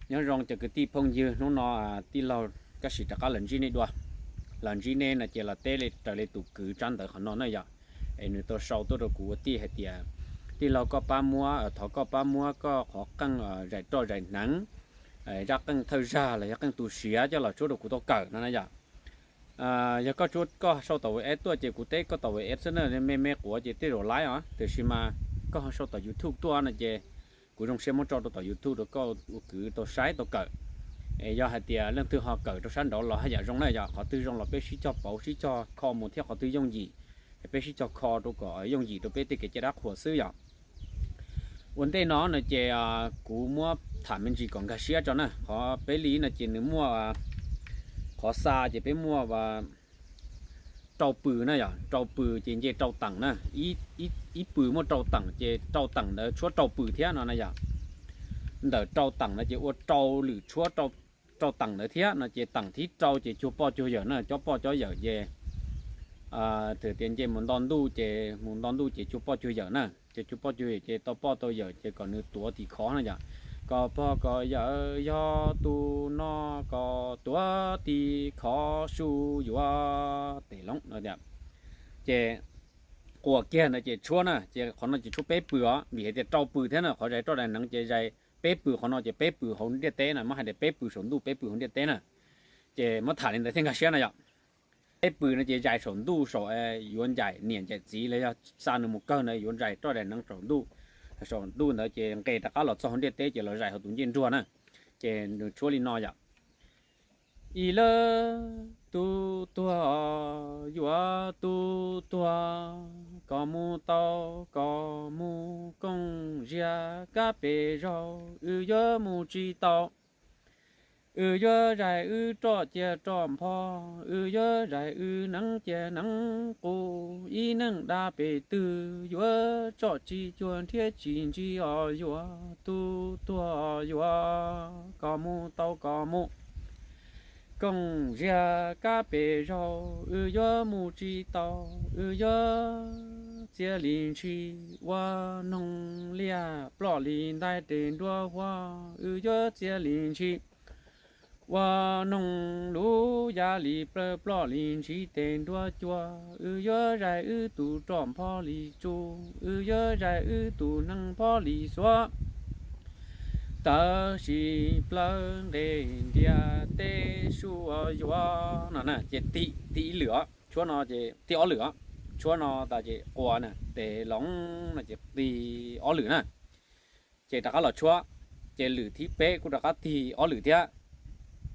Nyob zoo cov kwv tij phooj ywg, hnub no tij laug Kab Sim rov qab los ntsib nej dua. Los ntsib nej no ces los teb raws li tus kwv tsab ntawv qhov no na yom. Es nws tau sau tuaj rau kuv ua tij hais tias, tij laug koj pab muab, thov koj pab muab koj qhov qeej zais roj zais hneev, zaj qeej thawj zag los yog qeej tu siav coj los tshuab rau kuv tau kawm no na yom. Yog koj tshuab, koj sau tom WeChat tuaj ces kuv teb koj tom WeChat xwb na, me me quav ces tej zaum laib os, tiam sis mas koj ho sau tom YouTube tuaj no ces kuv zoo siab muab tso rau tom YouTube rau koj ua kwv tau saib tau kawm. Es yog hais tias leej twg ho kawm rau sab nraud los haj yam zoo na yom, qhov twg zoo los peb sib cog pauv sib cog kho mus thiab qhov twg yooj yim, peb sib cog kho rau kom yooj yim rau peb tej kev cai dab qhuas xwb yom. Ua ntej no no ces kuv muab tham me ntsis kom nkag siab tso na. Qhov peb li no ces nws muaj, qhov xa ces peb muaj rau pw na yom, rau pw ces nce rau teem na. Ib pw muaj rau teem ces rau teem ntawd tshuab rau pw thiab no na yom. Ntawm rau teem ntawd ces ua rau lwm tshuab rau teem ntawd thiab no ces teem thib rau ces cuag poj cuag yawm na, cob poj cob yawm ces, thaum tias nce mus nto ntuj ces, mus nto ntuj ces cuag poj cuag yawm na, ces cuag poj cuag yawm ces tau poj tau yawm ces kom nws tuav tim khov na yom. Kom pog kom yawm yog tus no, kom tuav tim khov su yuav tes loob no tias. Ces quas kiag ntawd ces tshuab na, ces qhov no ces tshuab peb pw os, vim hais tias rau pw thiab na, qhov zais roj zais hneev ces zais peb pw, qhov no ces peb pw hauv ntiaj teb na, muab hais tias peb pw saum ntuj peb pw hauv ntiaj teb na. Ces muab tham li ntawd thiaj nkag siab na yom. Peb pw no ces zais saum ntuj saum, yuav ncaim niam ncaim txiv los yog xa nws mus kawg ntawd yuav zais roj zais hneev saum ntuj, saum ntuj ntawd ces nqes rov qab los txog hauv ntiaj teb ces los zais hauv tus ncej nruag na. Ces nws tshuab li no yom. Ib lawv tub tuag yuav tub tuag, koj mus tau koj mus, kooj ziag kab pes zaug wb yuav mus tsis tau. Wb yuav zais wb roj cia roj npho, wb yuav zais wb hneev cia hneev qus, ib neeg dab pes twg yuav tsom tsis cuag nrhiav tsis ntsib os, yuav tub tuag yuav, koj mus tau koj mus. Kooj ziag kab pes zaug wb yuav mus tsis tau, wb yuav txia li ntshis ua noog liaj ploj li ntais tes nruab huab, wb yuav txia li ntshis ua noog lub yaj li plawv ploj li ntshis tes nruab cua, wb yuav zais wb tus roj npho li tsu, wb yuav zais wb tus hneev npho li xuav, tawv si plawv nqes ntiaj teb su yuav no na. Ces tig ib lwm os, tshuab no ces tig ob lwm os, tshuab no tas ces quas na, tes loob no ces tig ob lwm na. Ces rov qab los tshuab, ces lwm thib peb kuj rov qab tig ob lwm thiab.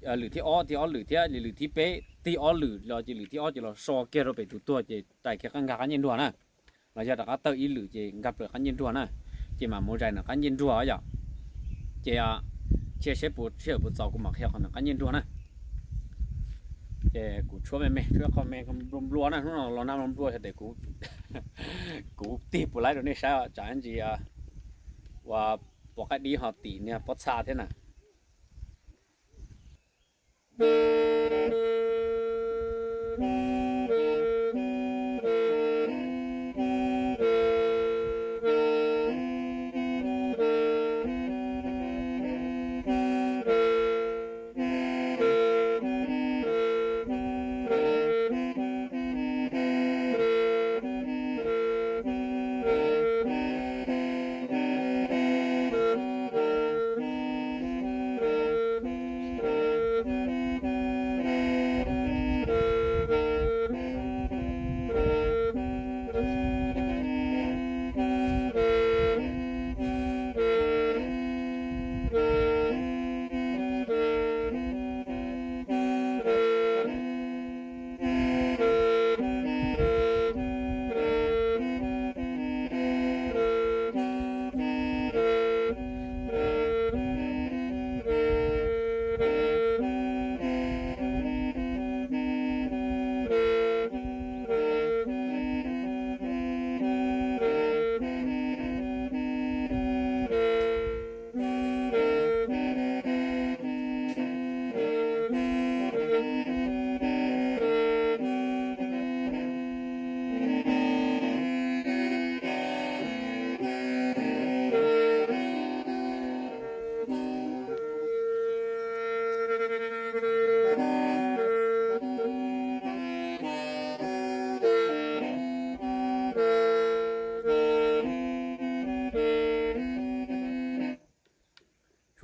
Lwm thib ob tig ob lwm thiab, lwm thib peb tig ob lwm los ces lwm thib ob ces los so kiag rau pem tus tuag ces rais kiag qab nkag qab ncej nruag na. Los yog rov qab tawm ib lwm ces nkag plaws qab ncej nruag na. Ces mam mus zais nram qab ncej nruag yom. Ces cia seb puas sij hawm puas txaus kuv mam qhia qhov nram qab ncej nruag na. Ces kuv tshuab me me, tshuab qhov me nplua nplua na, hnub no los nag nplua nplua xyov tes kuv, kuv tig puas laib rau nej saib, tsam ntsis ua pov qaib dib ho tim niag pob txha thiab na.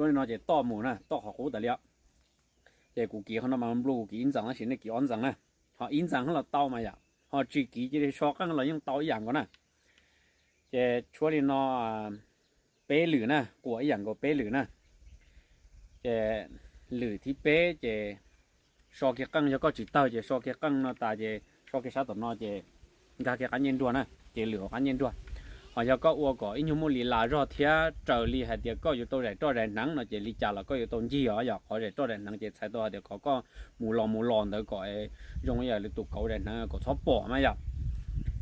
Tshuab li no ces toj mus na, toj qhov qub tas li os. Ces kuv kiv qhov no mas nplua kuv kiv ib ntxees tab sis nej kiv ob ntxees na. Ho ib ntxees los tau mas yom, ho tsis kiv cia li so qeej los yeej tau ib yam nkaus na. Ces tshuab li no peb lwm na, quas ib yam nkaus peb lwm na. Ces lwm thib peb ces so kiag qeej, yog koj tsis tawg ces so kiag qeej no tas ces so kiag sab tom no ces nkag kiag qab ncej nruag na, ces lwm hauv qab ncej nruag. Ho yog koj ua kom ib nyuag muaj li las zog thiab raws li hais tias koj yuav tau zais roj zais hneev no ces li cas los koj yuav tau ncig os yom. Qhov zais roj zais hneev ces txhais tau hais tias kom koj mus los mus los ntawd kom zoo li yam li tus kauv zais hneev kom txhob pom mas yom.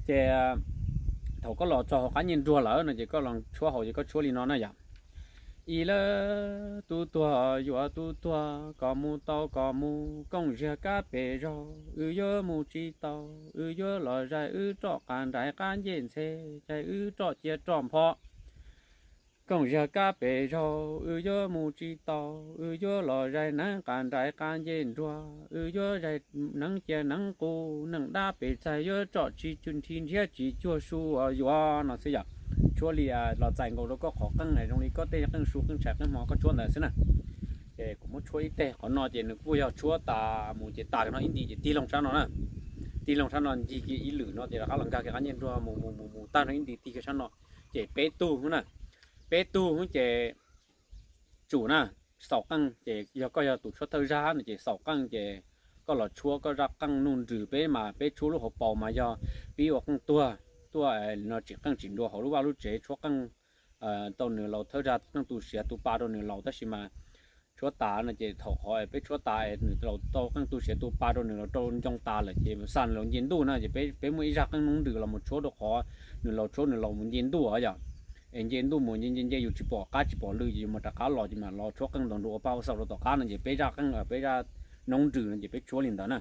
Ces thaum koj los txog hauv qab ncej nruag lawm no ces koj los tshuab hauv ces koj tshuab li no na yom. Ib lawm tub tuag yuav tub tuag, koj mus tau koj mus, kooj ziag kab pem zaug, wb yuav mus tsis tau, wb yuav los zais wb roj qab nraim qab ncej ntxhe, zais wb roj cia roj npho. Kooj ziag kab pem zaug, wb yuav mus tsis tau, wb yuav los zais hneev qab nraim qab ncej nruag, wb yuav zais hneev cia hneev qus, neeg dab pem txaig yuav tsom tsis nthi nrhiav tsis cuag su uas yuav no xwb yom. Tshuab li los txais nkaus rau koj qhov qeej zoo li koj tej qeej su qeej tshais qeej hmo koj tshuab ntawd xwb na. Ces kuv muab tshuab ib teg qhov no ces nws kuj yog tshuab tas mus ces tas no ib nti ces tig loo sab no na. Tig loo sab no ncig kiag ib lwm no ces rov qab los nkag kiag qab ncej nruag mus mus mus mus tag no ib nti tig kiag sab no. Ces peb tug na, peb tug ces tsum na, xaus qeej ces yog koj yog tus tshuab thawj zaj no ces xaus qeej ces koj los tshuab koj zaj qeej nuj nrws peb mas peb tshuab lub hauv paus mas yog pib ua qeej tuag tuaj no tsim qeej tsim nruas hauv lub vaj lub tsev tshuab qeej tau nws laus thawj zaj qeej tu siav tu pa rau nws laus tab sis mas tshuab tas no ces thaum qhov peb tshuab tas nws laus tau qeej tu siav tu pa rau nws laus rau ncoo tas lawm ces xa nws laus nce ntuj na ces peb muaj ib zaj qeej nuj nrws los mus tshuab rau qhov nws laus tshuab nws laus mus nce ntuj os yom. Es nce ntuj mus nce nce nce yus tsis pom qab tsis pom lw ces yus mam rov qab los ces mam los tshuab qeej ntaus nruas ua paj ua xaus rau tom qab no ces peb zaj qeej peb zaj nuj nrws no ces peb tshuab li ntawd na.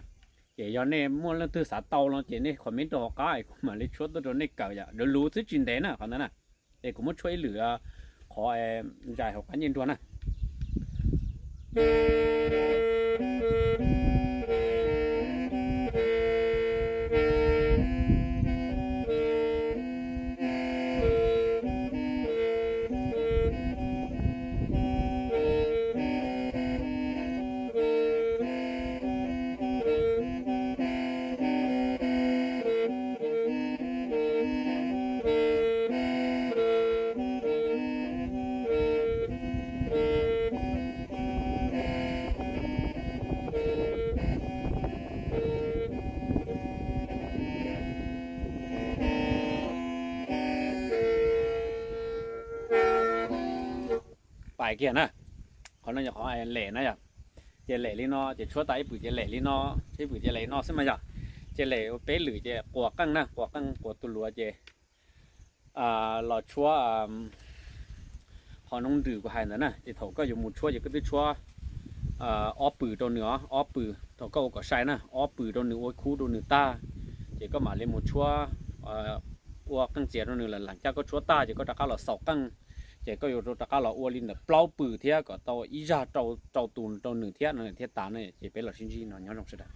Ces yog nej muaj leej twg xav tau no ces nej comment rau hauv qab es kuv mam li tshuab tuaj rau nej kawm yom, luv luv xwb tsis ntev na qhov ntawd na. Es kuv muab tshuab ib lwm qhov zais hauv qab ncej nruag na. Pais kiag na, qhov no yog qhov lem na yom. Ces lem li no ces tshuab tas ib pwm ces lem li no, ib pwm ces lem li no xwb mas yog. Ces lem peb lwm ces quas qeej na, quas qeej quas tus luav ces los tshuab qhov nuj nrws kuv hais ntawd na. Ces thaum koj yuav mus tshuab ces koj twb tshuab ob pwm rau nws os, ob pwm thaum koj ua kom sai na, ob pwm rau nws ua khub rau nws tag, ces koj mam li mus tshuab ua qeej txias rau nws lawm, lam caj koj tshuab tag ces koj rov qab los xaus qeej, ces koj yuav rov qab los ua li ntawm plaub pwm thiab kom tau ib zaj rau tus rau nws thiab no thiaj tas no. Ces peb los sib ntsib no, nyob zoo sawv daws.